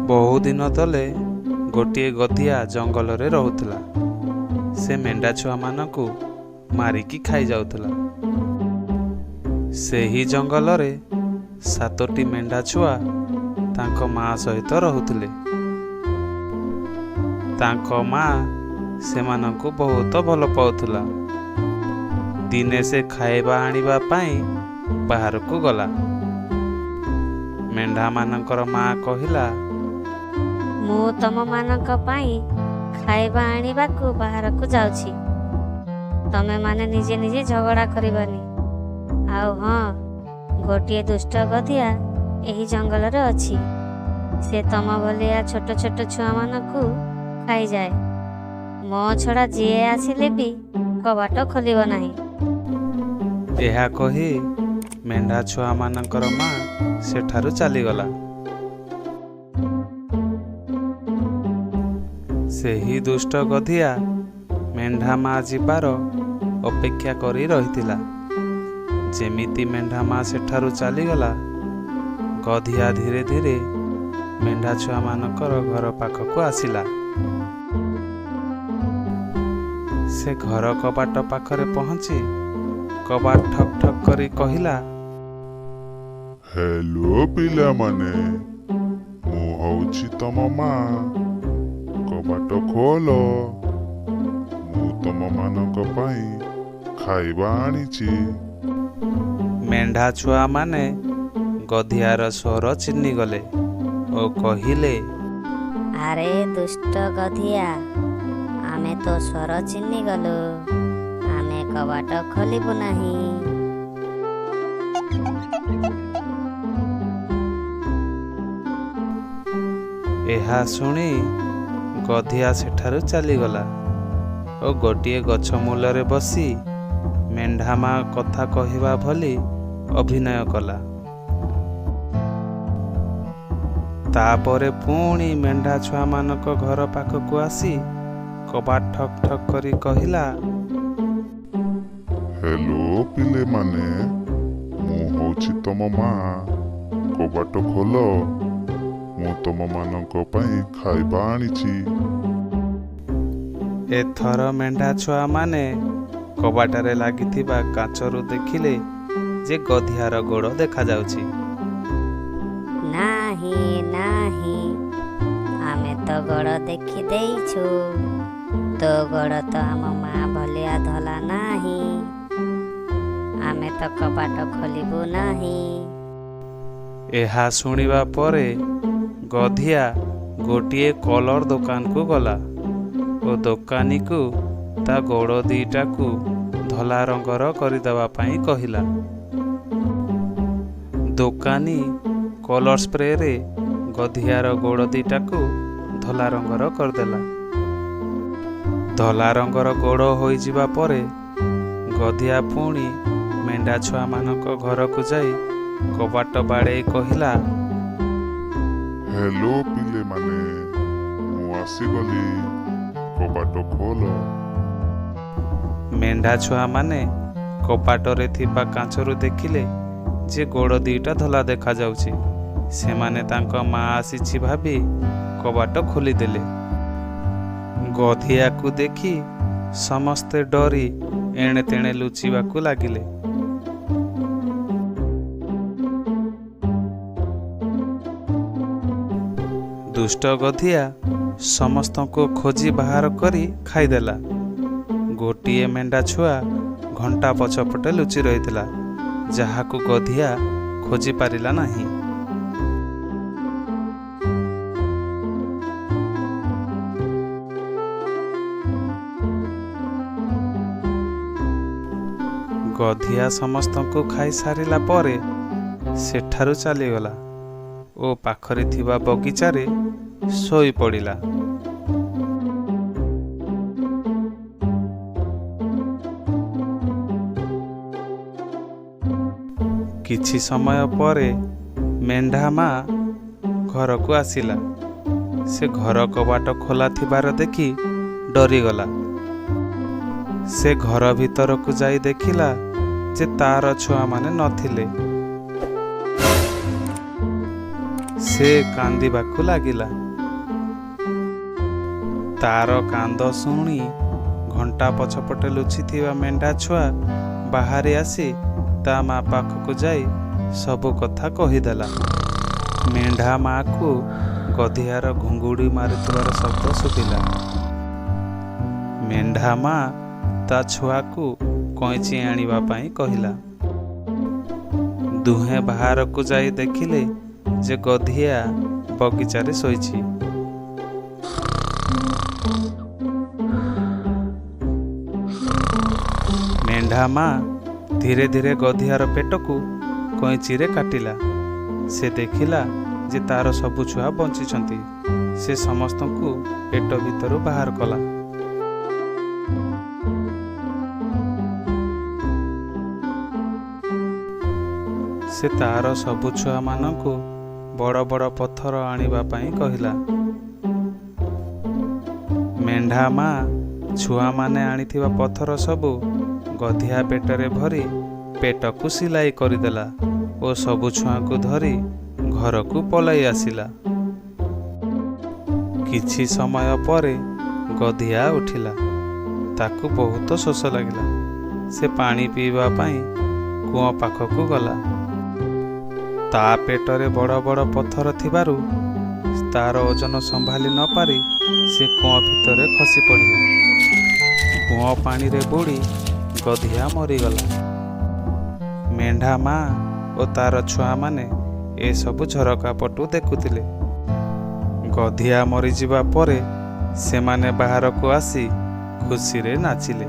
ବହୁଦିନ ତଳେ ଗୋଟିଏ ଗଧିଆ ଜଙ୍ଗଲରେ ରହୁଥିଲା। ସେ ମେଣ୍ଢା ଛୁଆମାନଙ୍କୁ ମାରିକି ଖାଇଯାଉଥିଲା। ସେହି ଜଙ୍ଗଲରେ ସାତୋଟି ମେଣ୍ଢା ଛୁଆ ତାଙ୍କ ମା ସହିତ ରହୁଥିଲେ। ତାଙ୍କ ମା ସେମାନଙ୍କୁ ବହୁତ ଭଲ ପାଉଥିଲା। ଦିନେ ସେ ଖାଇବା ଆଣିବା ପାଇଁ ବାହାରକୁ ଗଲା। ମେଣ୍ଢାମାନଙ୍କର ମା କହିଲା, ମୁଁ ତମମାନଙ୍କ ପାଇଁ ଖାଇବା ଆଣିବାକୁ ବାହାରକୁ ଯାଉଛି। ତମେମାନେ ନିଜେ ନିଜେ ଝଗଡ଼ା କରିବନି। ଆଉ ହଁ, ଗୋଟିଏ ଦୁଷ୍ଟ ଗଧିଆ ଏହି ଜଙ୍ଗଲରେ ଅଛି। ସେ ତମ ଭଳିଆ ଛୋଟ ଛୋଟ ଛୁଆମାନଙ୍କୁ ଖାଇଯାଏ। ମୋ ଛଡ଼ା ଯିଏ ଆସିଲେ ବି କବାଟ ଖୋଲିବ ନାହିଁ। ଏହା କହି ମେଣ୍ଢା ଛୁଆମାନଙ୍କର ମା ସେଠାରୁ ଚାଲିଗଲା। ସେହି ଦୁଷ୍ଟ ଗଧିଆ ମେଣ୍ଢା ମା ଯିବାର ଅପେକ୍ଷା କରି ରହିଥିଲା। ଯେମିତି ମେଣ୍ଢା ମା ସେଠାରୁ ଚାଲିଗଲା, ଗଧିଆ ଧୀରେ ଧୀରେ ମେଣ୍ଢା ଛୁଆମାନଙ୍କର ଘର ପାଖକୁ ଆସିଲା। ସେ ଘର କବାଟ ପାଖରେ ପହଞ୍ଚି କବାଟ ଠକ୍ ଠକ୍ କରି କହିଲା, ହ୍ୟାଲୋ ପିଲାମାନେ, ମୁଁ ହଉଛି ତମ ମା। କବାଟ ଖୋଲ, ମୁଁ ତମମାନଙ୍କ ପାଇଁ ଖାଇବା ଆଣିଛି। ମେଣ୍ଢା ଛୁଆମାନେ ଗଧିଆର ସ୍ୱର ଚିହ୍ନିଗଲେ ଓ କହିଲେ, ଆରେ ଦୁଷ୍ଟ ଗଧିଆ, ଆମେ ତୋ ସ୍ୱର ଚିହ୍ନିଗଲୁ। ଆମେ କବାଟ ଖୋଲିବୁ ନାହିଁ। ଏହା ଶୁଣି ଗଧିଆ ସେଠାରୁ ଚାଲିଗଲା ଓ ଗୋଟିଏ ଗଛ ମୂଳରେ ବସି ମେଣ୍ଢା ମା କଥା କହିବା ଭଳି ଅଭିନୟ କଲା। ତାପରେ ପୁଣି ମେଣ୍ଢା ଛୁଆମାନଙ୍କ ଘର ପାଖକୁ ଆସି କବାଟ ଠକ୍ ଠକ୍ କରି କହିଲା, ହ୍ୟାଲୋ ପିଲେମାନେ, ମୁଁ ହଉଛି ତମ ମା। କବାଟ ଖୋଲ, ମୁଁ ତମମାନଙ୍କ ପାଇଁ ଖାଇବା ଆଣିଛି। ଏଥର ମେଣ୍ଢା ଛୁଆମାନେ କବାଟରେ ଲାଗିଥିବା କାଚରୁ ଦେଖିଲେ ଯେ ଗଧିଆର ଗୋଡ଼ ଦେଖାଯାଉଛି। ନାହିଁ ନାହିଁ, ଆମେ ତ ଗୋଡ଼ ଦେଖି ଦେଇଛୁ। ତୋ ଗୋଡ଼ ତ ଆମ ମା ଭଳିଆ ଧଳା ନାହିଁ। ଆମେ ତ କବାଟ ଖୋଲିବୁ ନାହିଁ। ଏହା ଶୁଣିବା ପରେ ଗଧିଆ ଗୋଟିଏ କଲର୍ ଦୋକାନକୁ ଗଲା ଓ ଦୋକାନୀକୁ ତା ଗୋଡ଼ ଦିଟାକୁ ଧଳା ରଙ୍ଗର କରିଦେବା ପାଇଁ କହିଲା। ଦୋକାନୀ କଲର୍ ସ୍ପ୍ରେରେ ଗଧିଆର ଗୋଡ଼ ଦିଟାକୁ ଧଳା ରଙ୍ଗର କରିଦେଲା। ଧଳା ରଙ୍ଗର ଗୋଡ଼ ହୋଇଯିବା ପରେ ଗଧିଆ ପୁଣି ମେଣ୍ଢା ଛୁଆମାନଙ୍କ ଘରକୁ ଯାଇ କବାଟ ବାଡ଼େଇ କହିଲା, ହ୍ୟାଲୋ ପିଲେମାନେ, ମୁଁ ଆସିଗଲି, କବାଟ ଖୋଲ। ମେଣ୍ଢା ଛୁଆମାନେ କବାଟରେ ଥିବା କାଚରୁ ଦେଖିଲେ ଯେ ଗୋଡ଼ ଦିଟା ଧଳା ଦେଖାଯାଉଛି। ସେମାନେ ତାଙ୍କ ମା ଆସିଛି ଭାବି କବାଟ ଖୋଲିଦେଲେ। ଗଧିଆକୁ ଦେଖି ସମସ୍ତେ ଡରି ଏଣେ ତେଣେ ଲୁଚିବାକୁ ଲାଗିଲେ। ଦୁଷ୍ଟ ଗଧିଆ ସମସ୍ତଙ୍କୁ ଖୋଜି ବାହାର କରି ଖାଇଦେଲା। ଗୋଟିଏ ମେଣ୍ଢା ଛୁଆ ଘଣ୍ଟା ପଛପଟେ ଲୁଚି ରହିଥିଲା, ଯାହାକୁ ଗଧିଆ ଖୋଜି ପାରିଲା ନାହିଁ। ଗଧିଆ ସମସ୍ତଙ୍କୁ ଖାଇସାରିଲା ପରେ ସେଠାରୁ ଚାଲିଗଲା ଓ ପାଖରେ ଥିବା ବଗିଚାରେ ଶୋଇପଡ଼ିଲା। କିଛି ସମୟ ପରେ ମେଣ୍ଢା ମା ଘରକୁ ଆସିଲା। ସେ ଘର କବାଟ ଖୋଲା ଥିବାର ଦେଖି ଡରିଗଲା। ସେ ଘର ଭିତରକୁ ଯାଇ ଦେଖିଲା ଯେ ତାର ଛୁଆମାନେ ନଥିଲେ। ସେ କାନ୍ଦିବାକୁ ଲାଗିଲା। ତାର କାନ୍ଦ ଶୁଣି ଘଣ୍ଟା ପଛପଟେ ଲୁଚିଥିବା ମେଣ୍ଢା ଛୁଆ ବାହାରି ଆସି ତା ମା ପାଖକୁ ଯାଇ ସବୁ କଥା କହିଦେଲା। ମେଣ୍ଢା ମାକୁ ଗଧିଆର ଘୁଙ୍ଗୁଡ଼ି ମାରୁଥିବାର ଶବ୍ଦ ଶୁଭିଲା। ମେଣ୍ଢା ମା ତା ଛୁଆକୁ କଇଁଚି ଆଣିବା ପାଇଁ କହିଲା। ଦୁହେଁ ବାହାରକୁ ଯାଇ ଦେଖିଲେ ଯେ ଗଧିଆ ବଗିଚାରେ ଶୋଇଛି। ମେଣ୍ଢା ମା ଧୀରେ ଧୀରେ ଗଧିଆର ପେଟକୁ କଇଁଚିରେ କାଟିଲା। ସେ ଦେଖିଲା ଯେ ତାର ସବୁ ଛୁଆ ବଞ୍ଚିଛନ୍ତି। ସେ ସମସ୍ତଙ୍କୁ ପେଟ ଭିତରୁ ବାହାର କଲା। ସେ ତାର ସବୁ ଛୁଆମାନଙ୍କୁ ବଡ଼ ବଡ଼ ପଥର ଆଣିବା ପାଇଁ କହିଲା। ମେଣ୍ଢା ମା ଛୁଆମାନେ ଆଣିଥିବା ପଥର ସବୁ ଗଧିଆ ପେଟରେ ଭରି ପେଟକୁ ସିଲାଇ କରିଦେଲା ଓ ସବୁ ଛୁଆଙ୍କୁ ଧରି ଘରକୁ ପଳାଇ ଆସିଲା। କିଛି ସମୟ ପରେ ଗଧିଆ ଉଠିଲା। ତାକୁ ବହୁତ ଶୋଷ ଲାଗିଲା। ସେ ପାଣି ପିଇବା ପାଇଁ କୂଅ ପାଖକୁ ଗଲା। ତା ପେଟରେ ବଡ଼ ବଡ଼ ପଥର ଥିବାରୁ ତାର ଓଜନ ସମ୍ଭାଳି ନ ପାରି ସେ କୂଅ ଭିତରେ ଖସି ପଡ଼ିଲା। କୂଅ ପାଣିରେ ବୁଡ଼ି ଗଧିଆ ମରିଗଲା। ମେଣ୍ଢା ମା ଓ ତାର ଛୁଆମାନେ ଏସବୁ ଝରକା ପଟୁ ଦେଖୁଥିଲେ। ଗଧିଆ ମରିଯିବା ପରେ ସେମାନେ ବାହାରକୁ ଆସି ଖୁସିରେ ନାଚିଲେ।